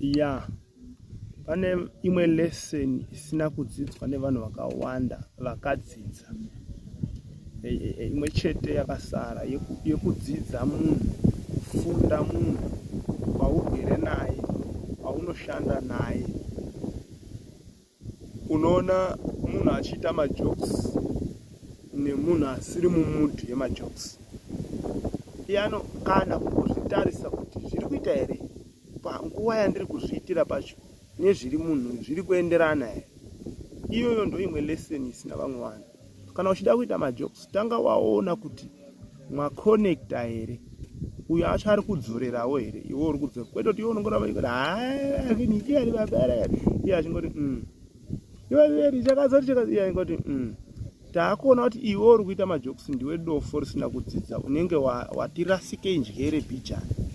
Ya, pane imwe lesson isina kudzidzwa nevanhu vakawanda vakadzidza. E, e, e, imwe chete yakasara yekudzidza munhu, kufunda munhu waugere naye, waunoshanda naye. Unoona munhu achiita majokes nemunhu asiri mumudhu yemajokes. Iye ano kana kungozvitarisa kuti zviri kuita here panguva yandiri kuzviitira pacho nezviri munhu zviri kuenderana here. Iyoyo ndo imwe lesson isina vamwe vanhu. Kana uchida kuita majokes, tanga waona kuti mwakonekta here, uyo acho ari kudzorerawo here, iwe uri kudzora, kwete kuti iwe unongoramba uchingoti haanikiari babara, iye achingoti iwe chakazoti chakazoti, iye achingoti Taakuona kuti iwe uri kuita majokes ndiwe dofo risina kudzidza, unenge watirasikei njere bhijani.